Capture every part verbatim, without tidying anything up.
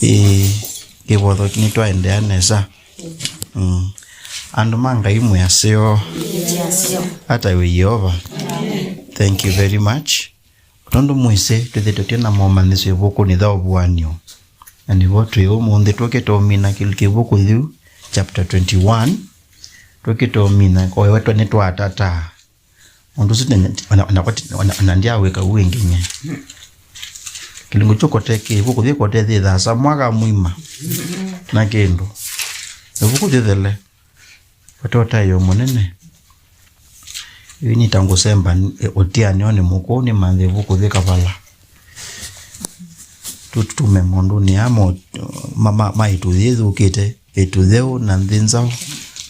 Ĩĩ, kĩvotho nĩtwaendeea nesa. Mm. Andũ ma Ngai mwĩ aseo. Ata wĩ Yeova. Thank you very much. Tondũ mwĩsĩ twĩthĩtwe twĩ na momanyĩsyo ĩvukunĩ ya Ũvuan'yo, na nĩvo twĩ ũmũnthĩ tũkĩte ũmina kĩvuku kĩu, chapter twenty-one, tũkĩte ũmina, o ĩwe nĩtwatataa. Ũndũ ũsu nĩ-, ona, ona, ona, ona ndyawĩka ũu ĩngĩ nye. Kĩlungu kyu kote kĩvuku yĩ kote yĩthasa mwaka mũima na kĩndũ. Ĩvuku yĩthele. Kote ũtaĩo mũnene. Yu nĩ ta ngũsemba, e, ũtianĩonĩ mũkũũ nĩmanthe ĩvuku yĩ kavala. Tũtume maũndũnĩ aa mo-, ma, ma, ma ĩtu yĩthũkĩte, ĩtu yeũ na nthĩ nzaũ,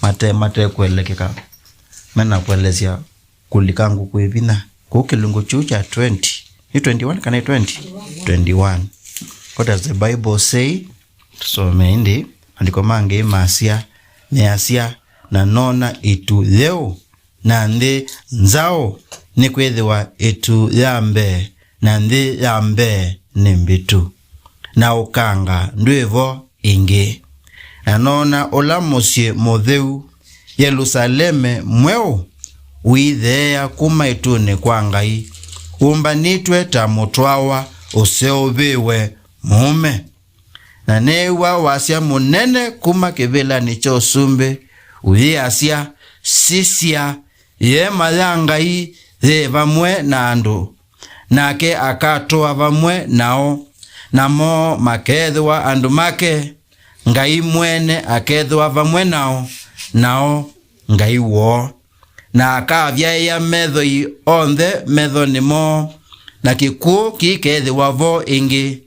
mate, mate kũelekeka, mena kũelesya kũlika ngũkũ ĩvinya. Kũu kĩlungu kyu kya twenty, nĩ twenty-one kana nĩ twenty? Twenty-one. What does the Bible say? Tũsome ĩndĩ. Maandĩko ma Ngai masya, measya, na noona ĩtu yeũ na nthĩ nzaũ, nĩkwĩthĩwa ĩtu ya mbee na nthĩ ya mbee nĩ mbĩtu, na ũkanga ndwĩ vo ĩngĩ. Na noona ũla mũsyĩ mũtheu, Yelusaleme mweũ, ũitheea kuma ĩtunĩ kwa Ngai, ũmbanĩtw'e ta mũtwawa ũseũvĩwe mũũme. Na neew'a wasya mũnene kuma kĩvĩlanĩ kya ũsumbĩ ũyĩasya, sisya, ĩeema ya Ngai yĩ vamwe na andũ, nake akatũa vamwe nao, namo makeethĩwa andũ make, Ngai mwene akeethĩwa vamwe nao, nao Ngai woo. Na akavyaĩa methoi onthe methonĩ moo, na kĩkw'ũ kĩikeethĩwa vo ĩngĩ,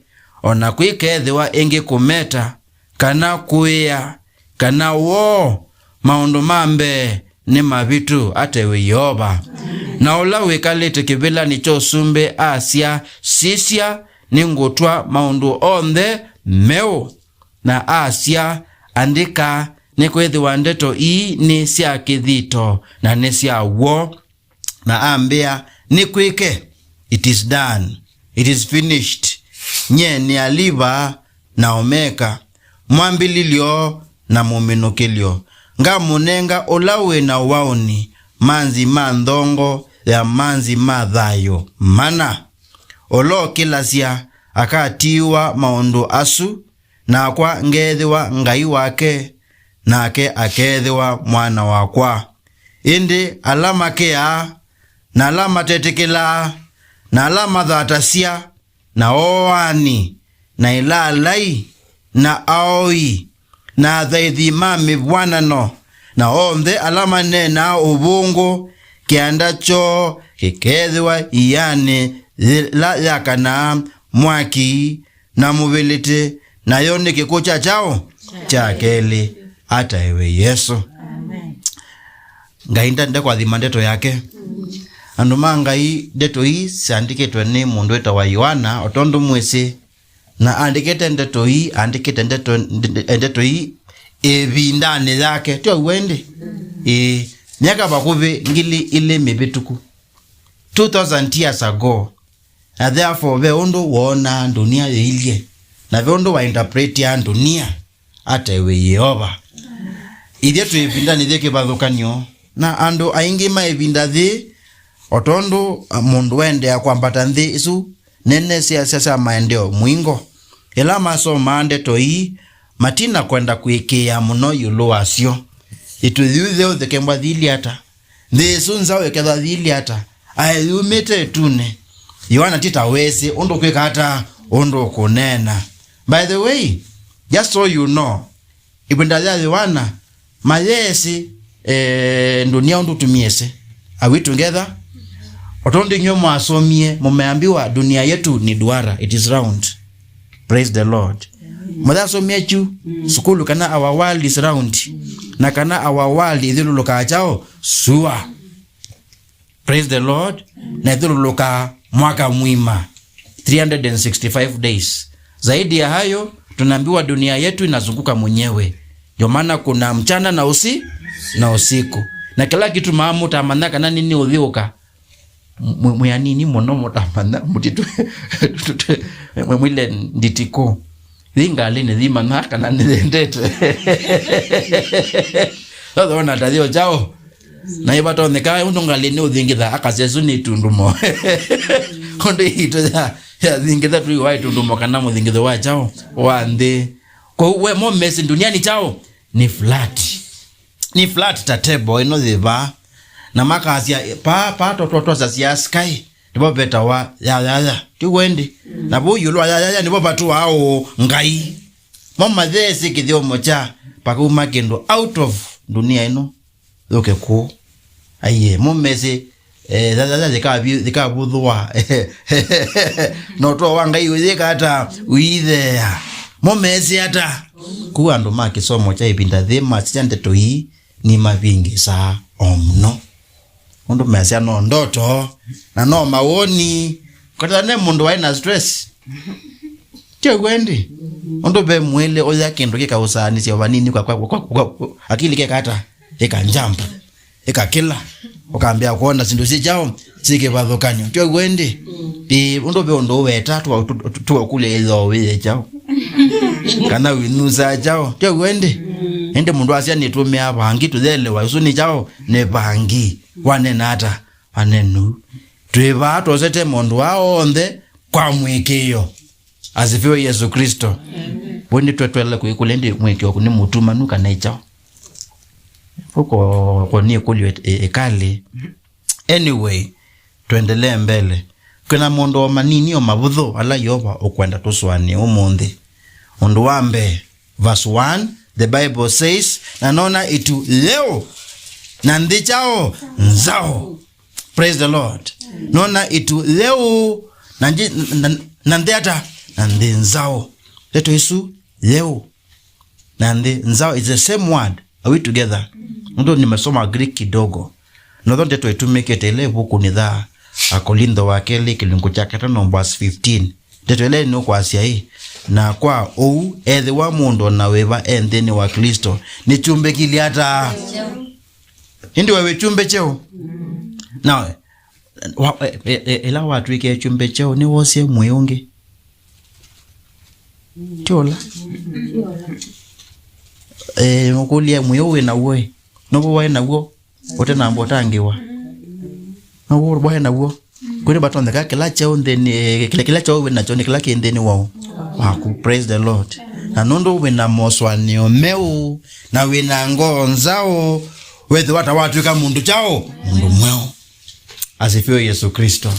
o na kwĩkeethĩwa ĩngĩ kũmeta, kana kũĩa, kana woo, maũndũ ma mbee nĩ mavĩtu, ata wĩ Yeova. Na ũla wĩkalĩte kĩvĩlanĩ kya ũsumbĩ asya, sisya, nĩngũtw'a maũndũ onthe meũ. Na asya, andĩka, nĩkwĩthĩwa ndeto ii nĩ sya kĩthito na nĩ sya w'o. Na ambĩa, nĩkwĩke, it is done, it is finished. Nyie nĩ Aliva na Omeka, mwambĩlĩlyo na mũminũkĩlyo. Ngamũnenga ũla wĩ na ũaũni manzi ma nthongo ya manzi ma thayũ mana. Ũla ũkĩlasya akatiiwa maũndũ asu, nakwa ngeethĩwa Ngai wake, nake akeethĩwa mwana wakwa. Ĩndĩ ala makĩaa, na ala matetĩkĩlaa, na ala mathatasya, na ooani, na ilaalai, na aoi, na athaithi ma mĩvw'anano, na onthe ala maneenaa ũvũngũ, kĩanda kyoo kĩkeethĩwa ianĩ yĩla yakanaa mwaki na mũvĩlĩtĩ, nayo nĩ kĩkw'ũ kya kyaũ? Kya kelĩ. Ataĩwe Yesũ. Amen. Ngai ndende kwathima ndeto yake. Andũ ma Ngai, ndeto ii syandĩkĩtwe nĩ mũndũ wĩtawa Yoana, o tondũ mwĩsĩ, na andĩkĩte ndeto ii, andĩkĩte ndeto, nde-, ndeto ii ĩvindanĩ yake. Tyo w'o ĩndĩ? Ĩĩ, myaka vakuvĩ ngili ilĩ mĩvĩtũku. Two thousand years ago. Na therefore, ve ũndũ woonaa ndunia yĩilye, na ve ũndũ wa interpretia ndunia, ataĩwe Yeova. Ithyĩ twĩ ĩvindanĩ yĩ kĩvathũkany'o na andũ aingĩ ma ĩvinda yĩĩ, o tondũ, a, mũndũ waendeea kwambata nthĩ isu nene sya, sya, sya maendeeo mũingo. Ĩla masomaa ndeto ii, matina kwenda kũĩkĩĩa mũno ĩũlũ wasyo. Ĩtu yĩu yeũ yĩkembwa yĩilye ata? Nthĩ ĩsu nzaũ ĩkethwa yĩilye ata? Aĩ yumĩte ĩtunĩ? Yoana ti ta wesĩ ũndũ kwĩka ata, ũndũ ũkũneena. By the way, just so you know, ĩvinda ya Yoana, mayeesĩ, eh, ndunia ũndũ tũmĩesĩ. Are we together? O tondũ inyw'ĩ mwasomie, mũmeambiwa dunia yetu ni duara, it is round. Praise the Lord. Mũthasomie kyu sukulu kana our world is round, na kana our world ithyũlũlũkaa kyaũ? Sua. Praise the Lord. Na ithyũlũlũkaa mwaka mwima, three hundred and sixty-five days. Zaidi ya hayo, tunaambiwa dunia yetu inazunguka mwenyewe. Ndio maana kuna mchana na usi-, na usiku. Na kila kitu maamu tamanya kana nini ũthiũka. Mwi, mwi anini mũno mũtamanya, mũtitũ, mwĩ, mwĩle nditikũ. Thi ngalĩnĩ, thimanya kana nĩyendete. Sasa ona ta yĩo kyaũ. Na ĩvatonyeka ũndũ ngalĩnĩ ũthingitha, akasya ĩsu nĩ itundumo. Ũndũ ĩito ya, yathingitha twĩw'a itundumo kana mũthingitho wa kyaũ, wa nthĩ. Kwoou we momesi duniani kyaũ, nĩ flat. Nĩ flat ta table ĩno yĩ vaa. Na makasya, "Paa, paa twatwasya sya sky, nĩvo vetawa yayaya." Ti w'o ĩndĩ? Na vau ĩũlũ wa yayaya nĩvo vatũaa ũũ Ngai. Mo matheesĩ kĩthyomo kya, pakauma kĩndũ out of dunia ĩno yũke kũũ. Aiee, mo mesĩ, eh, yayaya yĩkavi-, yĩkavũthũa. Na ũtũo wa Ngai ũyĩka ata? Ũitheea. Mo mesĩ ata? Kũu andũ ma kĩsomo kya ĩvinda yĩĩ masisya ndeto ii, nĩmavĩngĩsaa o mũno. Ũndũ measya no ndoto, na no mawoni. Kata ne mũndũ waĩ na stress. Ti w'o ĩndĩ? Ũndũ ve mwĩlĩ ũya kĩndũ kĩkaũsaanĩsya vanini kwa, kwa, kwa, kwa, kwa, akili kekata, ĩka jump, ĩkakĩla, ũkambĩa kwona syĩndũ syĩ kyaũ, syĩ kĩvathũkany'o. Ti w'o ĩndĩ? Ĩĩ, ũndũ ve ũndũ ũweta, tũkũlya ĩthoo wĩye kyaũ. Kana wĩnusaa kyaũ. Ti w'o ĩndĩ? Ĩndĩ mũndũ asya nĩtũmĩaa vangi, tũyelewa, ũsu nĩ kyaũ, nĩ vangi. Wanena ata? Wanenu. Twĩ vaa twosete maũndũ aa onthe kwa mũĩkĩĩo. Asifiwe Yesu Kristo. Amen. Vau nĩtwetwele kwĩkũlya ĩndĩ mũĩkĩĩo waku nĩ mũtumanu kana ĩ kyaũ? Ũko, ko nĩ ĩkũlyo ĩ-, ĩ-, ĩkalĩ. Anyway, tũendelee mbele. Kwĩna maũndũ o manini o mavũthũ ala Yeova ũkwenda tũsũanĩe ũmũnthĩ. Ũndũ wa mbee, verse one, the Bible says, "Na noona ĩtu yeũ, na nthĩ kyaũ? Nzaũ." Praise the Lord. Noona ĩtu yeũ, na nji-, na, na nthĩ ata? Na nthĩ nzaũ. Ndeto ĩsu, yeũ na nthĩ nzaũ, it's the same word. Are we together? Nũndũ nimesoma Greek kidogo. Notho ndeto ĩtũmĩkĩte ĩla ĩvukunĩ ya Akolintho wa kelĩ kĩlungu kya katano verse fifteen. Ndeto ĩla nĩũkwasya ĩ, "Na kwa ũu, ethĩwa mũndũ o na wĩva e nthĩnĩ wa Klĩsto, nĩkyumbĩkilye ata?" Ĩndĩ we wĩ kyumbe kyeũ? Na wa, e, e, e, ĩla watw'ĩkie kyumbe kyeũ, nĩwoosie mwĩĩ ũngĩ? Ti ũla? Eh, ũkũlya mwĩĩ ũũ wĩ naw'o ĩ? Nũvũ waĩ naw'o ũtenamba ũtangĩĩwa? Nũvũ waĩ naw'o? Kwĩna vatonyeka kĩla kyeũ nthĩnĩ, kĩla, kĩla kyeũ wĩ nakyo nĩ kĩla kĩ nthĩnĩ waũ? Waku. Praise the Lord. Na nũndũ wĩ na mosũanĩo meũ, na wĩ na ngoo nzaũ, wethĩwa ta watw'ĩka mũndũ kyaũ? Mũndũ mweũ. Asifiwe Yesu Kristo.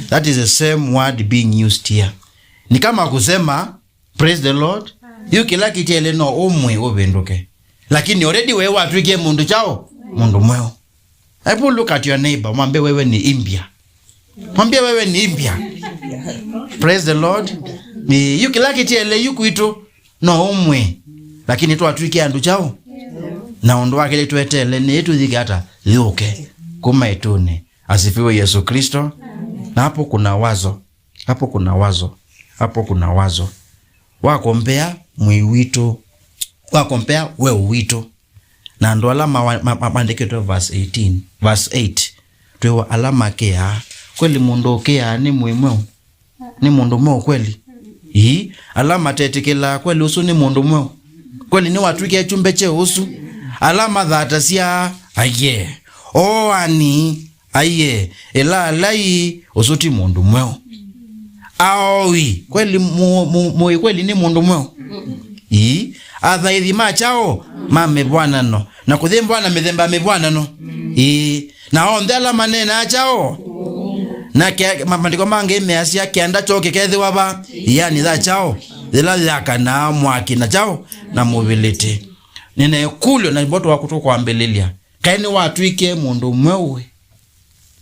That is the same word being used here. Ni kama kusema, praise the Lord. Yu kĩla kĩtyaĩle no ũmwe ũvĩndũke. Lakini already we watw'ĩkie mũndũ kyaũ? Mũndũ mweũ. Hebu look at your neighbor, mwambie wewe ni mpya. Mwambie wewe ni mpya. Praise the Lord. Ni yu kĩla kĩtyaĩle yu kwitũ no ũmwe. Lakini twatw'ĩkie andũ kyaũ? Na ũndũ wa kelĩ tweteele nĩ tũthike ata? Yũke kuma ĩtunĩ. Asifiwe Yesu Kristo. Na hapo kuna wazo. Hapo kuna wazo. Hapo kuna wazo. Wakombea mwĩĩ witũ. Wakombea weũ witũ. Na andũ ala ma-, ma-, ma-, maandĩkĩtwe verse eighteen, verse eight. Twĩwa ala makĩaa. Kweli mũndũ ũkĩaa nĩ mwĩĩ mweũ? Nĩ mũndũ mweũ kweli? Ii, ala matetĩkĩlaa kweli ũsu nĩ mũndũ mweũ? Kweli nĩwatw'ĩkie kyumbe kyeũ ũsu? Ala mathatasya, aiee. Oani, aiee. Ĩlaalai, ũsu ti mũndũ mweũ. Aoi, kweli mu-, mu-, mũĩ kweli nĩ mũndũ mweũ? Ii, athaithi ma kyaũ? Ma mĩvw'anano. Na kũyĩmbwa na mĩthemba ya mĩvw'anano. Ii, na onthe ala maneenaa kyaũ? Na kĩa-, ma-, maandĩko mangĩ measya kĩanda kyoo kĩkethĩwa va? Ĩanĩ ya kyaũ? Yĩla yakanaa mwaki na kyaũ? Na mũvĩlĩtĩ. Nĩna ĩkũlyo na ivoto waku tũkwambĩlĩlya. Kaĩ nĩwatw'ĩkie mũndũ mweũ we?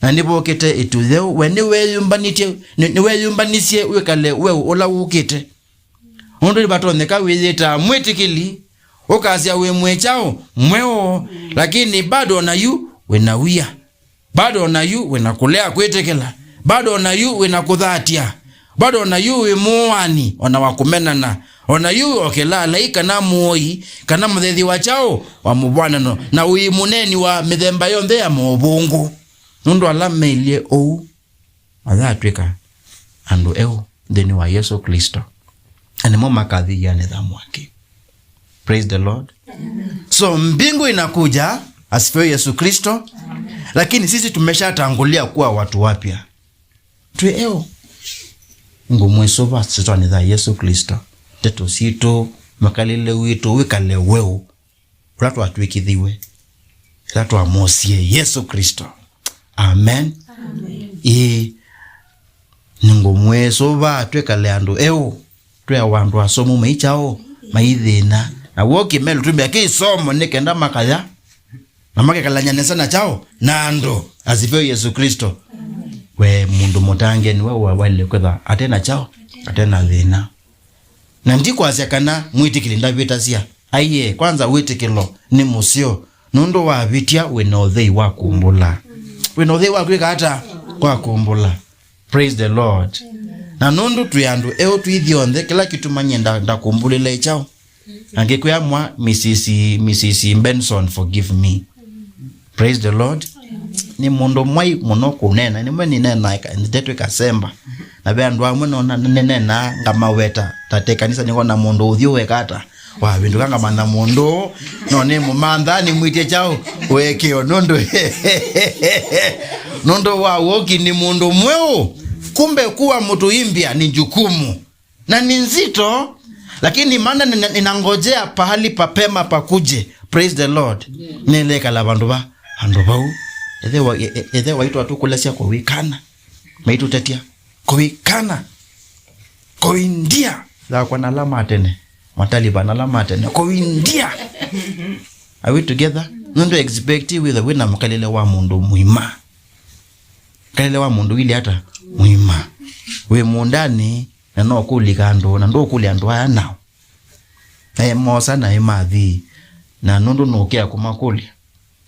Na nĩvokĩte ĩtu yeũ, we nĩweyũmbanĩtye, nĩ-, nĩweyũmbanisye wĩkale weũ ũla wũkĩte. Ũndũ nĩvatonyeka wĩyĩtaa mwĩtĩkĩli, ũkasya wĩ mwĩ kyaũ? Mweũ, lakini bado ona yu wĩ na wia. Bado ona yu wĩ na kũlea kwĩtĩkĩla. Bado ona yu wĩ na kũthatya. Bado ona yu wĩ mũũani, ona wa kũmenana. Ona yu o kĩlaalai kana mũoi, kana mũthethi wa kyaũ? Wa mũvw'anano. Na ũi mũneeni wa mĩthemba yonthe ya maũvũngũ. Nũndũ ala mailyĩ ũu mayatw'ĩka andũ eũ nthĩnĩ wa Yesũ Klĩsto. Na nĩmo makathianĩtha mwaki. Praise the Lord. So mbingu inakuja, asifiwe Yesu Kristo. Lakini sisi tumeshatangulia kuwa watu wapya. Twĩ eũ. Ngũmwĩsũva syĩtwanĩ ya Yesu Kristo. Ndeto sitũ, mwĩkalĩle witũ, wĩkale weũ. Ũla twatw'ĩkĩthiw'e, ĩla twamosie Yesu Kristo. Amen. Amen. Ĩĩ. Nĩngũmwĩsũva twĩkale andũ eũ, twĩawa andũ asomu maikyaũ, maithĩna. Na w'o kĩmelo twĩmbĩa kĩ isomo nĩ kenda makaya, na makekalany'a nesa na kyaũ, na andũ. Asifiwe Yesu Kristo. We mũndũ mũtangĩe nĩwe wa-, waĩle kwĩtha ate na kyaũ, ate na thĩna. Na ndikwasya kana mwĩtĩkĩli ndavĩtasya. Aiee, kwanza wĩtĩkĩlo nĩ mũseo. Nũndũ wavĩtya wĩ na ũthei wa kũmbũla. Wĩ na ũthei wa kwĩka ata? Wa kũmbũla. Praise the Lord. Na nũndũ twĩ andũ eũ twĩ ithyonthe, kĩla kĩtuma nyie nda-, ndakũmbũlĩle kyaũ. Angĩkwĩa mwa Missus, Missus Benson, forgive me. Praise the Lord. Nĩ mũndũ mwai mũno kũnena, nĩmwe nĩnenaa ĩka-, ndeto ĩkasemba. Na ve andũ amwe nona nĩnenaa ngamaweta, ta te kanisa nĩkona mũndũ ũthyũ weka ata, wavĩndũka ngamanya mũndũ ũũ, no nĩmũmantha nĩmwĩtye kyaũ, ũekeo nũndũ, nũndũ wa woki nĩ mũndũ mweũ. Kumbe kuwa mtu mpya ni jukumu. Na ni nzito, lakini maana nina-, ninangojea pahali papema pakuje. Praise the Lord. Nĩlekala vandũ va, vandũ vau. Ĩthe wa-, e-, e-, ĩthe waitũ atũkũlasya kũwĩkana. Maitũtetya. Kũwĩkana. Kũindia. Yakwa na ala ma tene. Mataliba na ala ma tene. Kũindia. Are we together? Nũndũ expect wĩthe wĩna mũkalĩle wa mũndũ mũima. Kalĩle wa mũndũ wĩlĩ ata? Mũima. Wĩ mũũndanĩ, na no kũlika andũ, na ndũkũlya andũ aya nao. Na emosa na ĩmathi, na nũndũ nũkĩa kũmakũlya.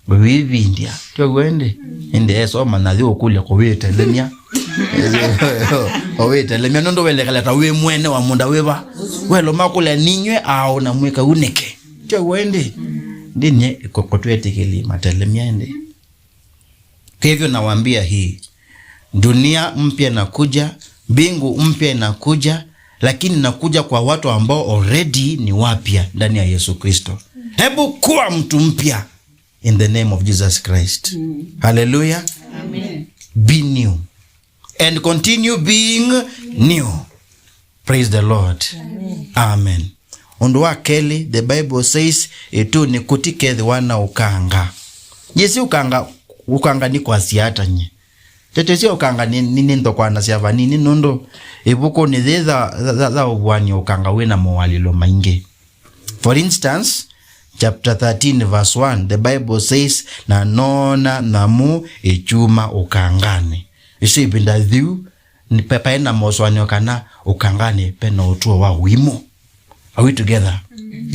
Wĩvindya, tyo w'o ĩndĩ? Ĩndĩ esoma na yĩ ũkũlya kũwĩtelemya. Ũwĩtelemya, nũndũ welekala ta wĩ mwene wa mũũnda wĩva. Welo makũlya ninyw'ĩ aũ na mwĩka unĩke. Tyo w'o ĩndĩ? Ndĩnĩ kũtwetĩkĩli matelemya ĩndĩ. Kwa hivyo nawaambia hii, dunia mpya inakuja, mbingu mpya inakuja, lakini inakuja kwa watu ambao already ni wapya ndani ya Yesu Kristo. Hebu kuwa mtu mpya in the name of Jesus Christ. Hallelujah. Amen. Be new and continue being new. Praise the Lord. Amen. Amen. Ũndũ wa kelĩ, the Bible says, ĩtunĩ kũtikethĩwa na ũkanga. Yĩsĩ ũkanga, ũkanga nĩ kwasya ata nye? Ndeto sya ũkanga nĩ, nĩ, nĩ nthokwanasya vanini nũndũ ĩvukunĩ yĩĩ ya, ya, ya, ya ũvuan'yo ũkanga wĩ na mowalĩlo maingĩ. For instance, chapter thirteen verse one, the Bible says, na noona nyamũ ĩkyuma ũkanganĩ. Ĩsu ĩvinda yĩu, nĩ pe-, paĩ na mosũanĩo kana ũkanganĩ pe na ũtũo wa ũimũ. Are we together?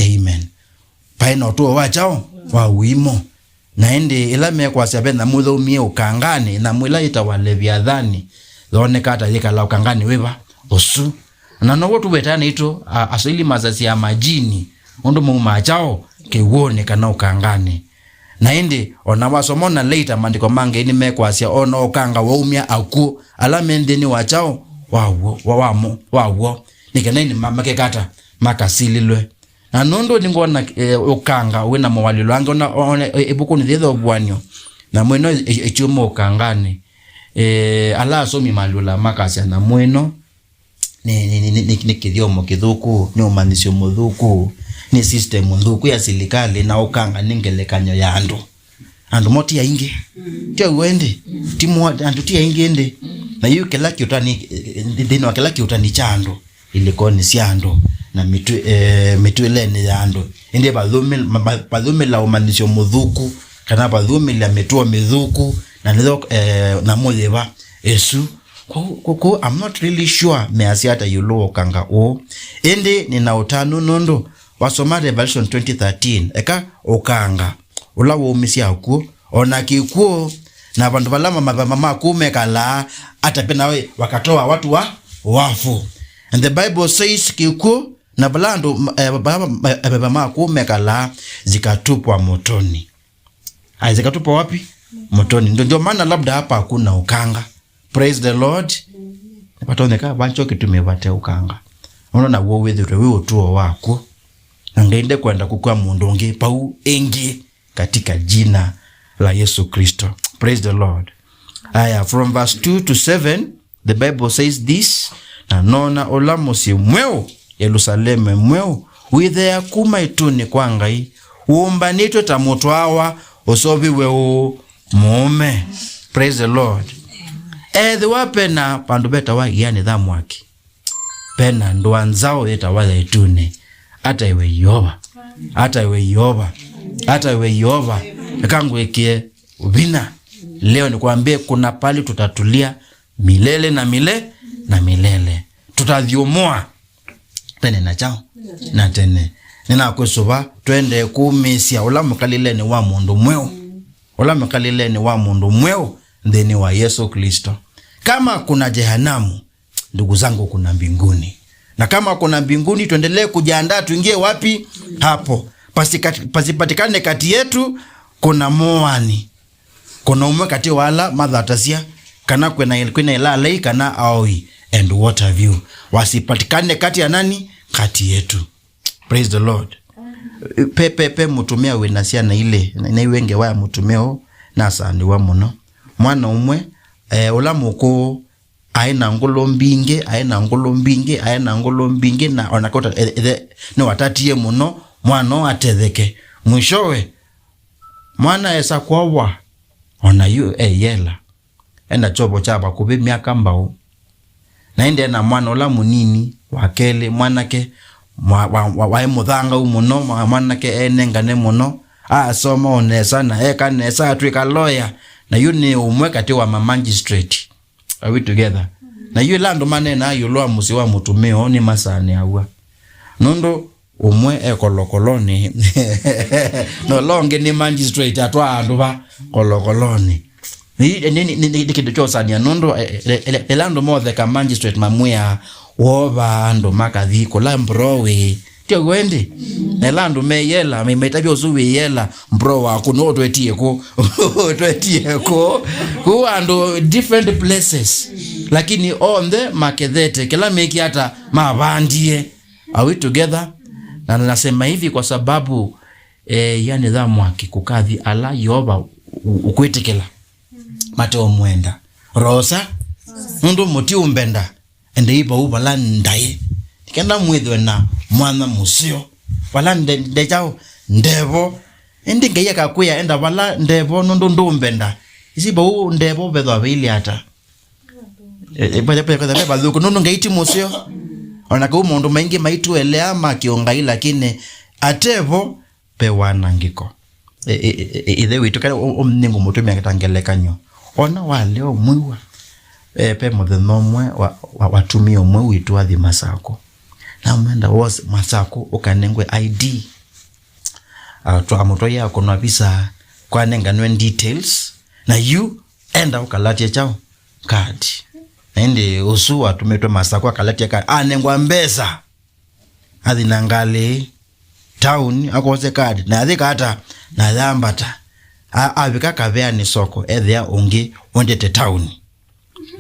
Amen. Paĩ na ũtũo wa kyaũ? Wa ũimũ. Na ĩndĩ ĩla mekwasya ve nyamũ yaumie ũkanganĩ, nyamũ ĩla yĩtawa Leviathani, yooneka ata yĩkala ũkanganĩ wĩva? Ũsu. Na now'o tũwetaa naitũ, a-, Aswahili masasya majini, ũndũ maumaa kyaũ? Kĩw'ũnĩ kana ũkanganĩ. Na ĩndĩ, o na wasoma o na later, maandĩko ma Ngai nĩmekwasya o na ũkanga waumya akw'ũ ala me nthĩnĩ wa kyaũ? Waw'o, wa, wamo, waw'o. Nĩ kana ĩndĩ ma-, makeka ata? Makasilĩlwe. Na nũndũ nĩngwona, eh, ũkanga wĩ na mowalĩlo angĩ, o na, o na, eh, ĩvukunĩ yĩĩ ya ũvuan'yo, nyamũ ĩno ĩ-, ĩ-, ĩkyuma ũkanganĩ. Eh, ala asomi malyũla makasya nyamũ ĩno nĩ, nĩ, nĩ, nĩ, nĩ, nĩ kĩthyomo kĩthũku, nĩ ũmanyĩsyo mũthũku, nĩ system nthũku ya silikalĩ, na ũkanga nĩ ngelekany'o ya andũ. Andũ mo ti aingĩ. Tyo w'o ĩndĩ? Ti mo, andũ ti aingĩ ĩndĩ? Na yu kĩla kĩũtani, nthĩnĩ wa kĩla kĩũtani kya andũ, ilĩkonĩ sya andũ, na mĩtwĩ-, eh, mĩtwĩlenĩ ya andũ. Ĩndĩ vathũmĩ-, ma-, ma-, vathũmĩla ũmanyĩsyo mũthũku, kana vathũmĩla mĩtuo mĩthũku, na nĩyo, eh, nyamũ yĩva ĩsu. Kwoou, kwoou, I'm not really sure measya ata ĩũlũ wa ũkanga ũũ. Ĩndĩ nĩ na ũtanu nũndũ wasoma Revelation twenty thirteen, eka ũkanga ũla waumisye akw'ũ, o na kĩkw'ũ, na vandũ vala ma-, ma-, ma-, makw'ũ mekalaa, ata pena we wakatoa watu wa wafu. And the Bible says kĩkw'ũ, na vala andũ, eh, vala ma-, eh, makw'ũ mekalaa, zikatupwa motoni. Aya, zikatupwa wapi? Motoni. Ndio, ndio maana labda hapa hakuna ukanga. Praise the Lord. Nĩvatonyeka vancho kĩtumi vate ũkanga. Nũndũ naw'o wĩthĩtwe wĩ ũtũo waku. Na Ngai ndekwenda kũkw'a mũndũ ũngĩ pau ĩngĩ katika jina la Yesu Kristo. Praise the Lord. Aya, from verse two to seven, the Bible says this, "Na noona ũla mũsyĩ mweũ, Yelusaleme mweũ, wĩtheea kuma ĩtunĩ kwa Ngai, wũmbanĩtw'e ta mũtwawa ũseũvĩw'e ũũ mũũme." Praise the Lord. Ethĩwa pena vandũ vetawa ĩanĩ tha mwaki, pena ndũa nzaũ yĩtawa ya ĩtunĩ. Ata iwe Yeova, ata iwe Yeova, ata iwe Yeova, eka ngwĩkĩe vinya. Leo nikwambie, kuna pali tutatulia milele na mile-, na milele. Tutathyũmũa tene na kyaũ na tene. Nĩnakwĩsũva, twende kũmĩĩsya ũla mũkalĩlenĩ wa mũndũ mweũ, ũla mũkalĩlenĩ wa mũndũ mweũ nthĩnĩ wa Yesu Kristo. Kama kuna jehanamu, ndugu zangu, kuna mbinguni. Na kama kuna mbinguni, tuendelee kujiandaa tuingie wapi? Hapo. Pasika-, pasipatikane kati yetu kuna mũaani. Kuna ũmwe kati wa ala mathatasya kana kwĩna, kwĩna ĩlaalai kana aoi. And what have you? Wasipatikane kati ya nani? Kati yetu. Praise the Lord. Pe, pe, pe mũtumĩa wĩna syana ilĩ, na, na iwe ngewa ya mũtumĩa ũũ, nasaanĩwa mũno. Mwana ũmwe, eh, ũla mũkũũ, aĩ na ngũlũ mbingĩ, aĩ na ngũlũ mbingĩ, aĩ na ngũlũ mbingĩ, na ona kota, e, e, nĩwatatie mũno mwana ũũ atetheke. Mwishowe, mwana esa kwovwa, ona yu e yela. Ena kyovo kya vakuvĩ myaka mbaũ. Na ĩndĩ ena mwana ũla mũnini, wa kelĩ, mwanake, mwa-, wa-, wa-, waĩ mũthangau mũno, mwa-, mwanake enengane mũno, asoma o nesa, na eka nesa, atw'ĩka lawyer, na yu nĩ ũmwe katĩ wa ma magistrate. Are we together? Na yu ĩla andũ maneenaa ĩũlũ wa mũsyĩ wa mũtumĩa ũũ nĩmasaanĩaw'a. Nũndũ ũmwe e kolokolonĩ, na ũla ũngĩ nĩ magistrate atwaa andũ va kolokolonĩ. Nĩ, nĩ, nĩ, nĩ, nĩ kĩndũ kya ũsania, nũndũ, e, e, e, ĩla andũ motheka magistrate mamwĩaa, "Wova andũ makathi kũla mbro wĩ." Tyo w'o ĩndĩ? Na ĩla andũ meyela, me-, maitavya ũsu wĩyela, "Mbro waku nũũ ũtwetie kũ?" Ũtwetie kũ? Kũu andũ different places. Lakini onthe makethete, kĩla mĩki ata mavandie. Are we together? Na nasema hivi kwa sababu, eh, yani tha mwaki kũkathi ala Yeova u-, ũkwĩtĩkĩla mateũmwenda. Rosa, nũndũ mũtiũmbenda, endei vau vala ndaĩ. Nĩkenda mwĩthwe na mwanya mũseo. Vala nde-, nde kyaũ, ndevo. Ĩndĩ Ngai akakwĩa, "Enda vala ndevo, nũndũ ndũmbenda." Ĩsi vau ndevo vethwa vailye ata? E, e, ve, ve, ve, ve vathũku, nũndũ Ngai ti mũseo. Ona kau maũndũ maingĩ maitũelea ma kĩũngai, lakini atevo ve wanangĩko. E, e, e, e, ĩthe witũ, kana ũ-, ũ-, nĩngũmũtũmĩa ta ngelekany'o. Ona walea ũmwĩw'a, e, ve mũthenya ũmwe wa, wa, watumia ũmwe witũ athi Masakũ. Namwenda wose Masakũ ũkanengwe I D. Ah, twamũtwaia kũnwa visa, kwanenganwe details, na yu enda ũkalatye kyaũ? Card. Na ĩndĩ ũsu watũmĩtwe Masakũ akalatya card, anengwa mbesa. Athi na ngalĩ town, akose card, na athi kata, na yambata. A-, avika kaveanĩ soko, ethĩa ũngĩ wendete town.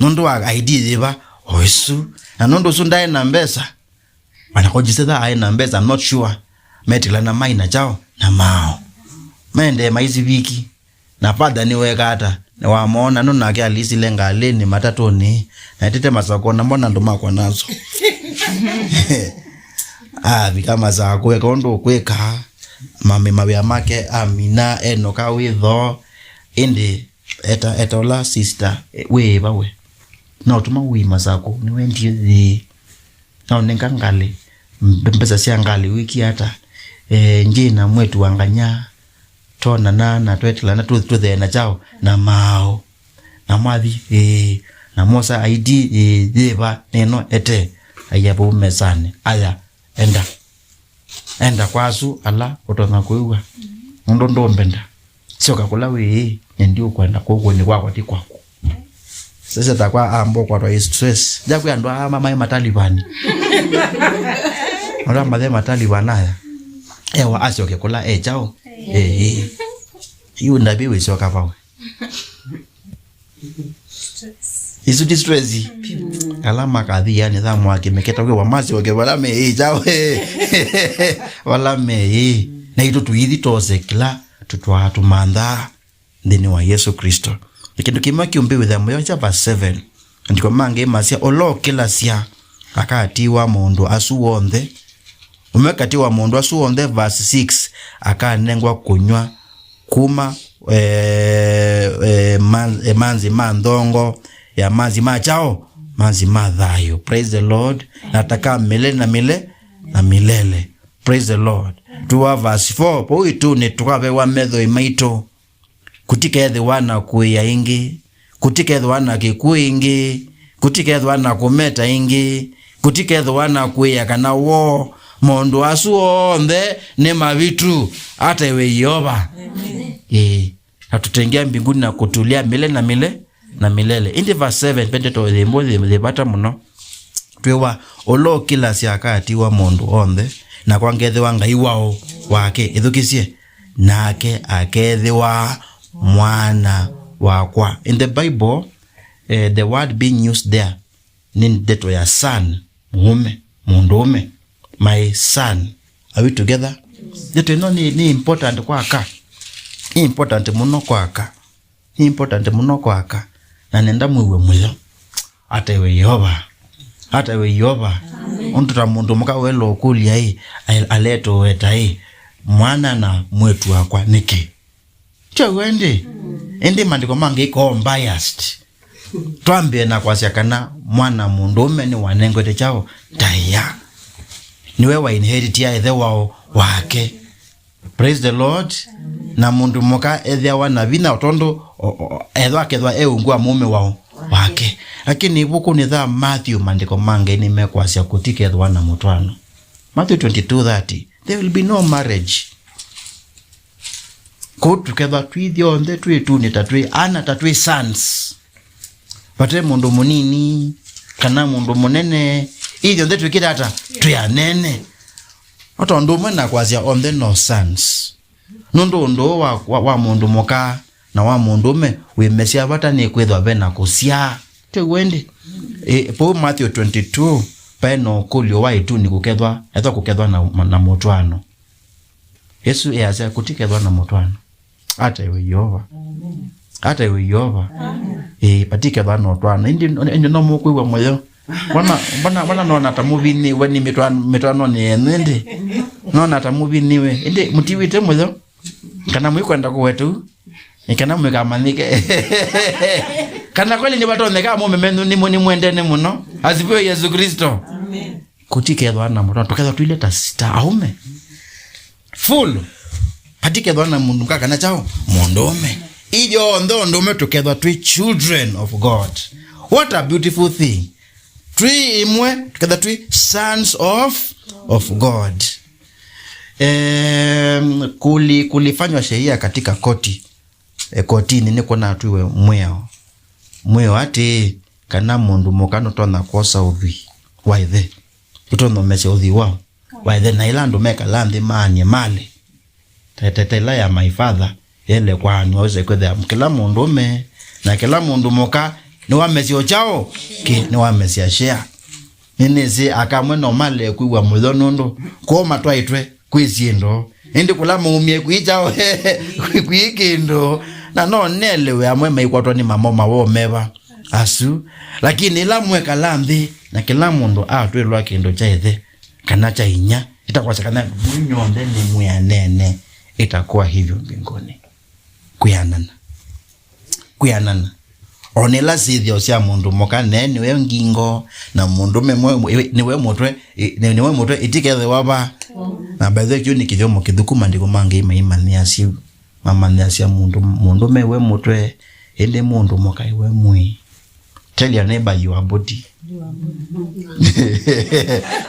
Nũndũ wa I D yĩva, o ĩsu. Na nũndũ ũsu ndaĩ na mbesa, Wanakojisitha aĩ na mbesa, I'm not sure. Metilana mai na kyaũ? Na maaũ. Maendee maisiviki. Na father nĩweka ata? Nĩwamoona, nũndũ nake alisile ngalĩnĩ, matatũnĩ. Na etĩte Masakũ, na mbona andũ makwa naso? Avika Masakũ, eka ũndũ ũkwĩka. Mami mawĩa make amina, enoka wĩtho. Ĩndĩ eta, eta ũla sister, eh, wĩĩva we? Na ũtũma wĩ Masakũ, nĩwendie thĩ. Na ũnenga ngalĩ, mbe-, mbesa sya ngalĩ wĩkie ata? Eh, njĩ na mwĩtu wa nganya, twonana na twetilana tũ-, tũtheena kyaũ? Na maaũ. Na mwathi, ĩĩ. Na mwosa I D, ĩĩ, yĩva? Nĩno ete. Aia vau mesanĩ. Aya, enda. Enda kwa asu ala ũtonya kwĩw'a. Nũndũ ndũmbenda. Syoka kũla wĩĩ, na ndiũkwenda kũu kũnĩ kwakwa ti kwaku. Sasa takwa ambo kwatwa stress. Njakwĩa andũ aa ma-, maĩ matalibani. Andũ aa mathe matalibani aya. Ewa asyoke kũla e kyaũ? Ĩĩ. Yu ndavi wĩsyoka vawe. Isu ti stress. Ala makathi ĩanĩ ya mwaki mekĩta kwĩwa masyoke vala meĩ kyaũ, vala meĩ. Naitũ tũithi twose kĩla tũtwaa tũmanthaa nthĩnĩ wa Yesũ Klĩsto. Na kĩndũ kĩmwe kĩũmbĩw'ĩthya mũyo kya verse seven. Maandĩko mangĩ masya, "Ũla ũkĩlasya akatiwa maũndũ asu onthe. Ũmwe katĩ wa maũndũ asu onthe," verse six, "akanengwa kũnyw'a kuma, eh, eh, man-, eh, manzĩ ma nthongo ya manzĩ ma kyaũ, manzĩ ma thayũ." Praise the Lord. Na taka milele na milele na milele. Praise the Lord. Tuwa verse four, "Vau ĩtunĩ tũkavewa methoi maitũ. Kũtikethĩwa na kũĩa ĩngĩ, kũtikethĩwa na kĩkw'ũ ĩngĩ, kũtikethĩwa na kũmeta ĩngĩ, kũtikethĩwa na kũĩa kana woo. Maũndũ asu onthe nĩ mavitu." Ataĩwe Yeova. Amen. Ĩĩ. Na tũtengea mbinguni na kũtũlya mĩle na mĩle na mĩlele. Ĩndĩ verse seven, ve ndeto yĩmwe yĩ, yĩ vata mũno. Twĩwa, "Ũla ũkĩlasya akatiwa maũndũ onthe, nakwa ngethĩwa Ngai waũ wake?" Ĩthukĩsye, "Nake akethĩwa mwana wakwa." In the Bible, eh, the word being used there nĩ ndeto ya son, mũũme, mũndũũme, my son. Are we together? Ndeto ĩno nĩ, nĩ important kwa aka. Nĩ important mũno kwa aka. Nĩ important mũno kwa aka. Na nenda mwĩw'e mũyo. Ataĩwe Yeova. Ataĩwe Yeova. Amen. Ũndũ ta mũndũ mũka wela ũkũlya ĩ, a-, aletoweta ĩ, "Mwana na mwĩĩtu wakwa nĩkĩ?" Tyo w'o ĩndĩ? Ĩndĩ maandĩko mangĩ ĩkoo biased. Twambĩe na kwasya kana mwana mũndũũme nĩwanengwete kyaũ? Taĩa. Nĩwe wa inherit ya ĩthe wao wake. Praise the Lord. Na mũndũ mũka ethĩawa na vinya o tondũ o, o, ethwa akethwa e ungu wa mũũme wao wake. Lakini ĩvukunĩ ya Matthew, maandĩko mangĩ nĩmekwasya kũtikethwa na mũtwaano. Matthew twenty-two thirty, "There will be no marriage." Kũu tũkethwa twĩ ithyonthe twĩ ĩtunĩ ta twĩ ana, ta twĩ sons. Vate mũndũ mũnini kana mũndũ mũnene, ithyonthe twĩkĩte ata? Twĩ anene. O tondũ ũmwe na kwasya onthe no sons. Nũndũ ũndũ ũũ wa, wa, wa mũndũ mũka na wa mũndũũme wĩmesya vata nĩ kwĩthwa ve na kũsyaa. Tyo w'o ĩndĩ? Ĩ, vau Matthew twenty-two, vaĩ na ũkũlyo wa ĩtunĩ kũkethwa, ethwa kũkethwa na, na mũtwaano. Yesũ easya, "Kũtikethwa na mũtwaano." Ataĩwe Yeova. Amen. Ataĩwe Yeova. Amen. Ĩĩ, patikethwa na ũtwaano. Ĩndĩ, ĩndĩ no mũkwĩw'a mũyo. Mbona, mbona, mbona nona ta mũvinĩwe nĩ mĩtwa-, mĩtwaanonĩ yenyu ĩndĩ? Nona ta mũvinĩwe. Ĩndĩ mũtiw'ĩte mũyo? Kana mwĩkwenda kũweta ũu? Nĩ kana mũikamanyĩke. Kana kweli nĩvatonyeka mũme menyu nĩ mũ-, nĩmwendene mũno? Asifiwe Yesu Kristo. Amen. Kũtikethwa na mũtwaano, tũkethwa twĩle ta sita aume. Full. Patikethwa na mũndũ mũka kana kyaũ? Mũndũũme. Ithyonthe ũndũũme tũkethwa twĩ children of God. What a beautiful thing. Twĩ ĩmwe, tũkethwa twĩ sons of, of God. Em, kuli-, kulifanywa sheria katika koti. E, kotinĩ nĩkwonaa twĩwe mwĩao. Mwĩao atĩĩ, kana mũndũ mũka nũtonya kwosa ũthwii wa ĩthe. Ũtonya ũmesya ũthwii wa, wa ĩthe, na ĩla andũ mekala nthĩ maany'e malĩ. Ta, ta, ta ĩla ya my father, yele kwaanwa ũse kwĩthĩa kĩla mũndũũme na kĩla mũndũ mũka nĩwamesya ũkyaũ? Kĩ, nĩwamesya share. Nĩnĩsĩ aka amwe no male kwĩw'a mũyo nũndũ kwoo matwaĩtwe kwĩ syĩndũ. Ĩndĩ kũla maumie kwĩ kyaũ? Kwĩ kĩndũ. Na no nelewe amwe maikwatwa nĩ mamo mawoo meva asu. Lakini ĩla mwekala nthĩ na kĩla mũndũ atwĩlwa kĩndũ kya ĩthe kana kya inyia, ĩtakwasya kana mwĩ nyonthe nĩ mwĩanene, itakuwa hivyo mbinguni. Kwĩanana. Kwĩanana. O na ila syĩthĩo sya mũndũ mũka, ne nĩwe ngingo, na mũndũme mwe-, nĩwe mũtwe, ĩ-, nĩ-, nĩwe mũtwe, itikethĩwa va. Na by the way, kĩu nĩ kĩthyomo kĩthũku, maandĩko mangĩ maimanyĩasya, mamanyĩasya mũndũ, mũndũme we mũtwe, ĩndĩ mũndũ mũka iwe mwĩĩ. Tell your neighbor, "You are body."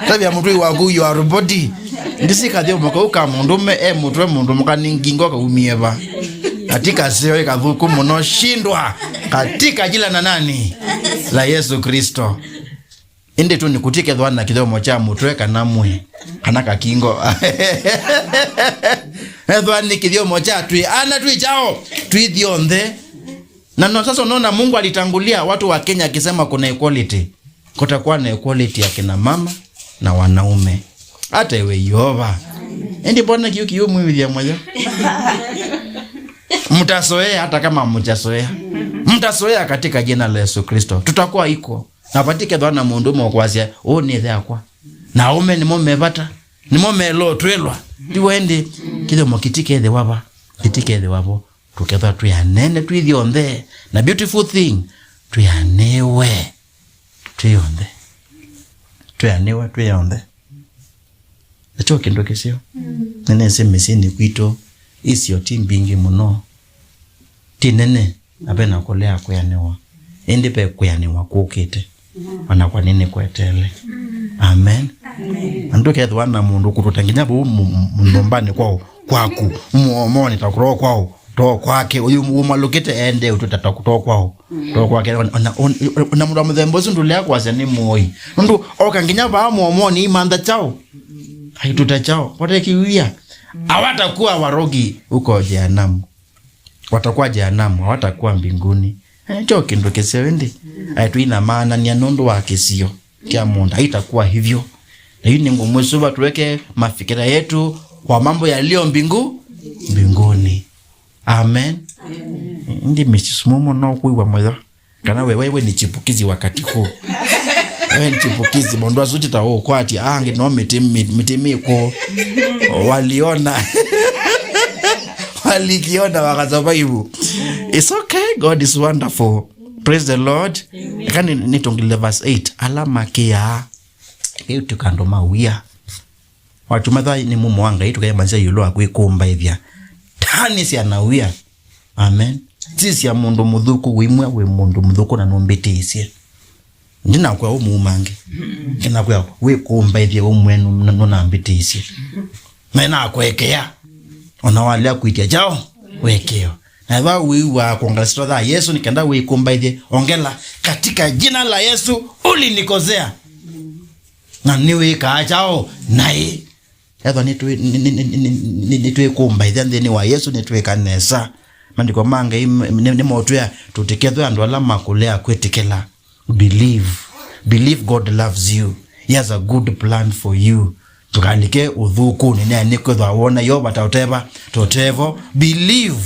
Tavya mũtũi waku, "You are body." Ndisi kathyomo kau ka mũndũme e mũtwe, mũndũ mũka nĩ ngingo kaumie va? Ati kaseo ĩ kathũku mũno, shindwa katika jina na nani? La Yesu Kristo. Ĩndĩ tu nĩ kũtikethwa na kĩthyomo kya mũtwe kana mwĩĩ, kana kakingo. Ethwa nĩ kĩthyomo kya twĩ ana twĩ kyaũ? Twĩ thyonthe. Na no, sasa unaona Mungu alitangulia watu wa Kenya akisema kuna equality. Kutakuwa na equality ya kina mama na wanaume. Hata iwe Yehova. Ĩndĩ mbona kĩu kĩu mwĩwĩthya moyo? Mtazoea hata kama mjazoea. Mtazoea katika jina la Yesu Kristo. Tutakuwa equal. Na vatikethwa na mũndũ ũmwe ũkwasya, "Ũũ nĩ ĩthe akwa." Na aũme nĩmo me vata. Nĩmo melotwĩlwa. Ndiwe ĩndĩ, kĩthyomo kĩtikethĩwa va. Kĩtikethĩwa vo. Tũkethwa twĩ anene twĩ ithyonthe. Na beautiful thing, twĩ anĩwe. Twĩ yonthe. Twĩ anĩwe, twĩ yonthe. Nakyo kĩndũ kĩseo. Nĩnĩsĩ mĩsyĩnĩ kwitũ, isio ti mbingĩ mũno. Ti nene, na ve na kũlea kwĩanĩwa. Ĩndĩ ve kwĩanĩwa kũkĩte. Ona kwa nĩnĩkwetele. Amen. Amen. Na ndũkethĩwa na mũndũ kũtũta nginya vau mu-, mu-, nyũmbanĩ kwao, kwaku, mũomonĩ ta kũtoo kwao, too kwake, ũyũ ũmalũkĩte ende ũtũta ta kũtoo kwao, too kwake. Ona, ona, ona, ona mũndũ wa mũthemba ũsu ndũlea kwasya nĩ mũoi. Nũndũ oka nginya vaa mũomonĩ imantha chao. Aitũta chao. Watakiwia. Hawatakuwa warogi huko jehanamu. Watakuwa jehanamu, hawatakuwa mbinguni. Eh, kyo kĩndũ kĩseo ĩndĩ. Aitũ ina maanania nũndũ wa kĩsio kya mũndũ. Haitakuwa hivyo. Na yu nĩngũmwĩsũva tuweke mafikira yetu kwa mambo yaliyo mbingu, mbinguni. Amen. Amen. Ndi missus Mumo no kuiwa moyo. Kana we, wewe ni chipukizi wakati huu. Wewe ni chipukizi, mũndũ asu ti ta ũkwati, angi no mĩtĩ, mĩ-, mĩtĩ mĩkũ. Waliona. Walikiona wakasurvive. It's okay, God is wonderful. Praise the Lord. Amen. Eka nĩ, nĩtũngĩlĩle verse eight. Ala makĩaa. Kĩu ti kandũ mawia. Watuma tha nĩ mumo wa Ngai, tũkaĩmanĩsya ĩũlũ wa kwĩkũmbaĩthya. Tanĩsya na wia. Amen. Sisya mũndũ mũthũku, wĩmwe wĩ mũndũ mũthũku na nũmbĩtĩĩsye. Ndinakwĩa ũmuumange. Ndinakwĩa wĩkũmbaĩthye ũmwe nũ-, nũ-, nũnambĩtĩĩsye. Na nakwekea. Ona walea kwĩtya kyaũ, wekeo. Na ĩva wĩw'aa kwongela sitwa tha Yesu nĩ kenda wĩkũmbaĩthye, ongela, "Katika jina la Yesu ulinikosea." Na nĩwĩkaa kyaũ naĩ. Ethwa nĩtwĩ-, nĩ-, nĩ-, nĩ-, nĩ-, nĩ-, nĩtwĩkũmbaĩthya nthĩnĩ wa Yesu, nĩtwĩka nesa. Maandĩko ma Ngai m-, nĩ-, nĩmotwĩa tũtikethwe andũ ala makũlea kwĩtĩkĩla. Believe. Believe God loves you. He has a good plan for you. Ndũkalike ũthũkũnĩ, nĩ nĩkwĩthwa wona Yeova ta ũteva, ta ũtevo. Believe.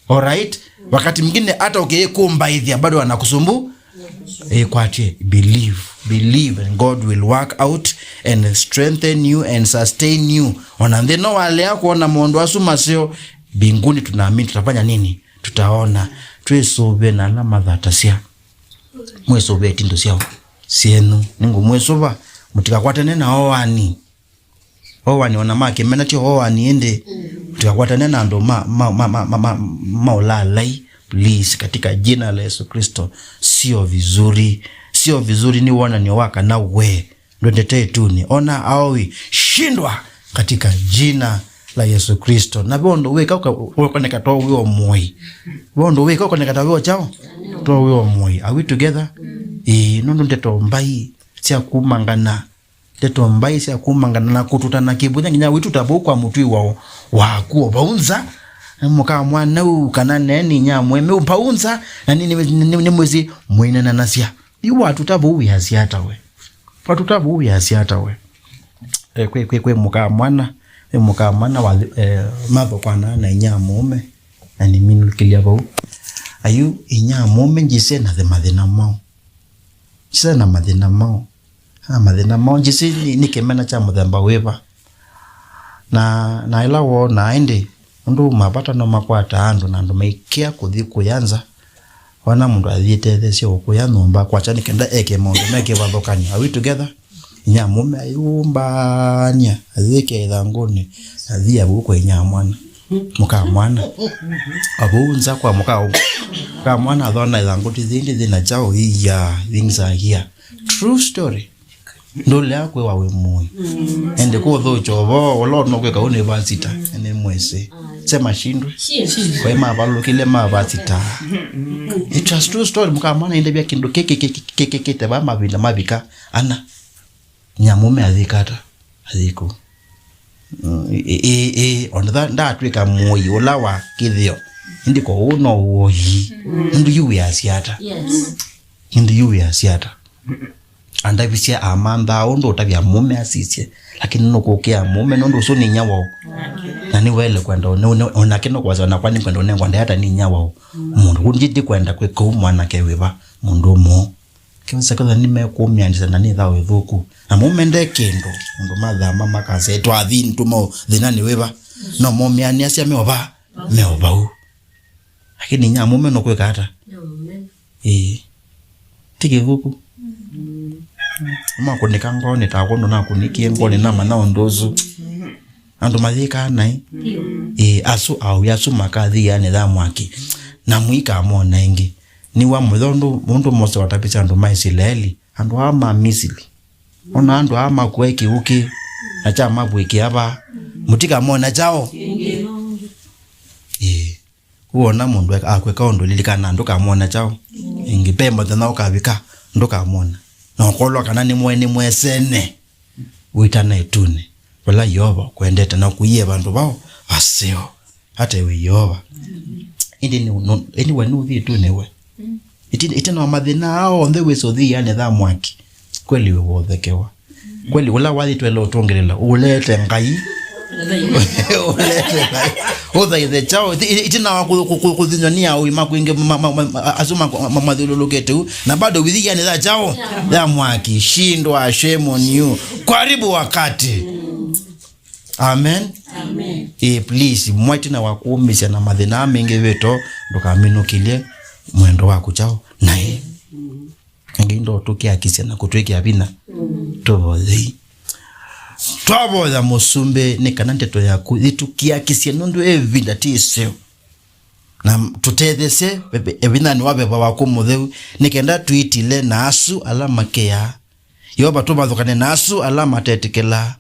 Alright? Wakati mwingine hata ukikumbaithia bado anakusumbu. Ikwatye, believe, believe, and God will work out and strengthen you and sustain you. Ona nthĩ no walea kuona maũndũ asu maseo, mbinguni tunaamini tutafanya nini? Tutaona. Twĩsũve na ala mathatasya. Mwĩsũve itindo syao, syenu. Nĩngũmwĩsũva, mũtikakwatane na oani. Oani ona ma kĩmena ti oani ĩndĩ. Mũtikakwatane na andũ ma, ma, ma, ma, ma, ma, ma ũlaalai. Please, katika jina la Yesu Kristo, sio vizuri. Sio vizuri nĩ wonanio wa kana we ndwendete ĩtunĩ. Ona aoi, shindwa katika jina la Yesu Kristo. Na ve ũndũ wĩka ũka-, ũkoneka to wĩ o mũoi. Ve ũndũ wĩka ũkoneka ta wĩ o kyaũ? To wĩ o mũoi. Are we together? Ĩĩ, nũndũ ndeto mbai sya kumangana. Ndeto mbai sya kumangana na kũtũtana kĩvũthya nginya wĩtuta vau kwa mũtwĩ wao waku o vau nza. Mũka mwana ũu kana neni nya mweme vau nza, na nĩ, nĩ, nĩ, nĩ mwĩsĩ mũinananasya. Yu watuta vau wĩasya ata we? Watuta vau wĩasya ata we? Eh, kwĩ, kwĩ, kwĩ mũka mwana, kwĩ mũka mwana wa, eh, mathokwana na inya mũũme, na nĩminũkĩlya vau. Ayu inya mũũme njĩse na the mathĩna mao. Sena mathĩna mao. Na mathĩna mao. Njĩsĩ nĩ, nĩ kĩmena kya mũthemba wĩva. Na, na ĩla wonaa ĩndĩ, ũndũ mavata no makwataa andũ na andũ maikĩa kũthi kũya nza. Wana mũndũ athiĩte ethesya ũkũya nyũmba kwakya nĩ kenda eke maũndũ me kĩvathũkany'o. Are we together? Inya mũme ayĩũmbaany'a, ayĩkĩa ĩthangũnĩ, athi avau kwa inya mwana. Mũka mwana. Avau nza kwa mũka, mũka mwana athona ĩthangũ ti thĩndĩ thĩna kyaũ, iya, things are here. True story. Ndũlea kwĩwa wĩ mũĩ. Ende kũthũkya ũvoo, ũla ũnokwĩka university, nĩ mwĩsĩ. Se mashindwe. Kwa mavalũkile ma vasita. It was true story, mũka mwana indavya kĩndũ kĩkĩkĩte va mavinda mavika ana. Nyamũme athikata, athiku. Mm, ĩ, ĩ, ĩ, ona tha-, ndatwĩka mũoi ũla wa kĩthĩo. Ĩndĩ kwa ũũ no ũoi. Nũndũ yu wĩasya ata? Yes. Nũndũ yu wĩasya ata? Andavisye amanthaa ũndũ ũtavya mũũme asisye, lakini nũkũkĩa mũũme nũndũ ũsu nĩ inya wao. Na nĩwaĩle kwenda, nĩ- nĩ- onake nũkwasya, "Nakwa nĩkwenda ũnengwa ndaĩa ta nĩ inya wao." Mũndũ ũngĩ ndikwenda kwĩka ũu, mwanake wĩva, mũndũ ũmwe. Kĩvĩsa kĩtha nĩmekũmĩanĩsya na nĩ thaũ ĩthũku. Na mũũme nde kĩndũ, mũndũ mathama makasya, "Twathi ntũmo thĩna nĩ wĩva?" No mũmĩanĩasya meova, meovau. Lakini inya mũũme nũkwĩka ata? Ĩĩ. Ti kĩthũku. Makũnĩka ngoonĩ ta kũndũ nakũnĩkie ngoonĩ namanya ũndũ ũsu. Andũ mayĩkaa naĩ. Ĩĩ, asu aũi asu makathĩanĩtha mwaki. Na mũikamona ĩngĩ. Nĩwa mũyo ũndũ, ũndũ Mose watavisye andũ ma Isilaeli, andũ aa ma Misili. Ona andũ aa makua kĩw'ũ kĩ, na kya mavw'ĩkĩa va, mũtikamona kyaũ. Ĩĩ. Wona mũndũ akwĩka ũndũ, lilikana ndũkamwona kyaũ. Ĩngĩ ve mũthenya ũkavika, ndũkamwona. Na ũkolwa kana nĩ mwe- nĩ mwesene, wĩtana ĩtunĩ, vala Yeova ũkwendete na kũie vandũ vao vaseo, ata we Yeova. Ĩndĩ nĩ- nũ- ĩndĩ we nũthi ĩtunĩ we. Ĩti- ĩtina wa mathĩna aa onthe wĩsa ũthianĩ tha mwaki. Kweli we wothekewa. Kweli, ũla wathi twela ũtũngĩlĩla, ũlete Ngai. Ũlete Ngai. Ũthaithe kyaũ. Ĩti- ĩtina wa kũ- kũ- kũ- kũthinywa nĩ aũi makwingĩ ma- ma- ma- asu ma- ma- mathyũlũlũkĩte u. Na bado wĩthi yanĩ tha kyaũ. Ya mwaki. Shindwa, shame on you. Karibu wakati. Amen. Amen. Eh, please, mwa ĩtina wa kũũmĩsya na mathĩna mengĩ vĩto, ndũkaminũkĩlye mwendo waku kyaũ. Naĩ. Ngai ndotũkiakisya na kũtwĩkĩa vinya. Tũvoyei. Twavoya mũsumbĩ nĩ kana ndeto yaku yĩtũkiakisye nũndũ ĩvinda ti ĩseo. Na tũtethesye ĩvinyanĩ wa veva waku mũtheu, nĩ kenda twĩtile na asu ala makĩaa. Yeova, tũvathũkane na asu ala matetĩkĩlaa.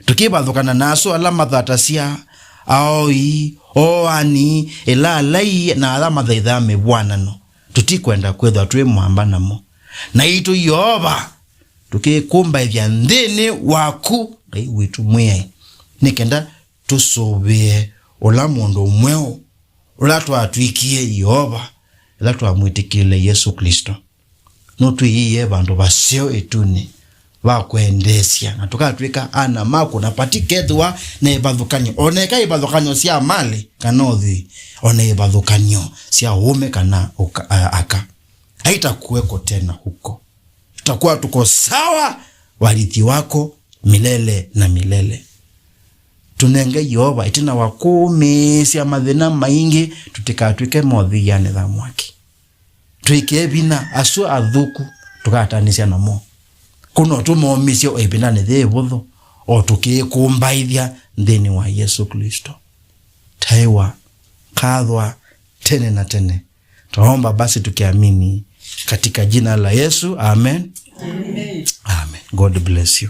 Tũkĩvathũkana na asu ala mathatasya, aoi, oani, ĩlaalai, na ala mathaithaa mĩvw'anano. Tũtikwenda kwĩthwa twĩ mwamba namo. Naitũ Yeova, tũkĩkũmbaĩthya nthĩnĩ waku, Ngai witũ Mwĩai, nĩ kenda tũsũvĩe ũla mũndũ mweũ ũla twatw'ĩkie Yeova, ĩla twamwĩtĩkĩlile Yesũ Klĩsto. Nũtwĩĩie vandũ vaseo ĩtunĩ va kwendeesya, na tũkatw'ĩka ana maku, na vati kethĩwa na ĩvathũkany'o, o na ĩka ĩvathũkany'o sya malĩ kana ũthwii, o na ĩvathũkany'o sya ũũme kana ũka- a- aka. Haitakuweko tena huko. Tutakuwa tuko sawa, warithi wako milele na milele. Tũnenge Yeova ĩtina wa kũũmĩĩsya mathĩna maingĩ, tũtikatw'ĩke mothianĩ tha mwaki. Twĩkĩe vinya asu athũku tũkatanĩsya namo. Kũno tũmomĩsye o ĩvindanĩ yĩ ĩvũthũ, o tũkĩĩkũmbaĩthya nthĩnĩ wa Yesũ Klĩsto. Taĩwa, kathwa tene na tene. Twaomba basi tukiamini katika jina la Yesu. Amen. Amen. Amen. God bless you.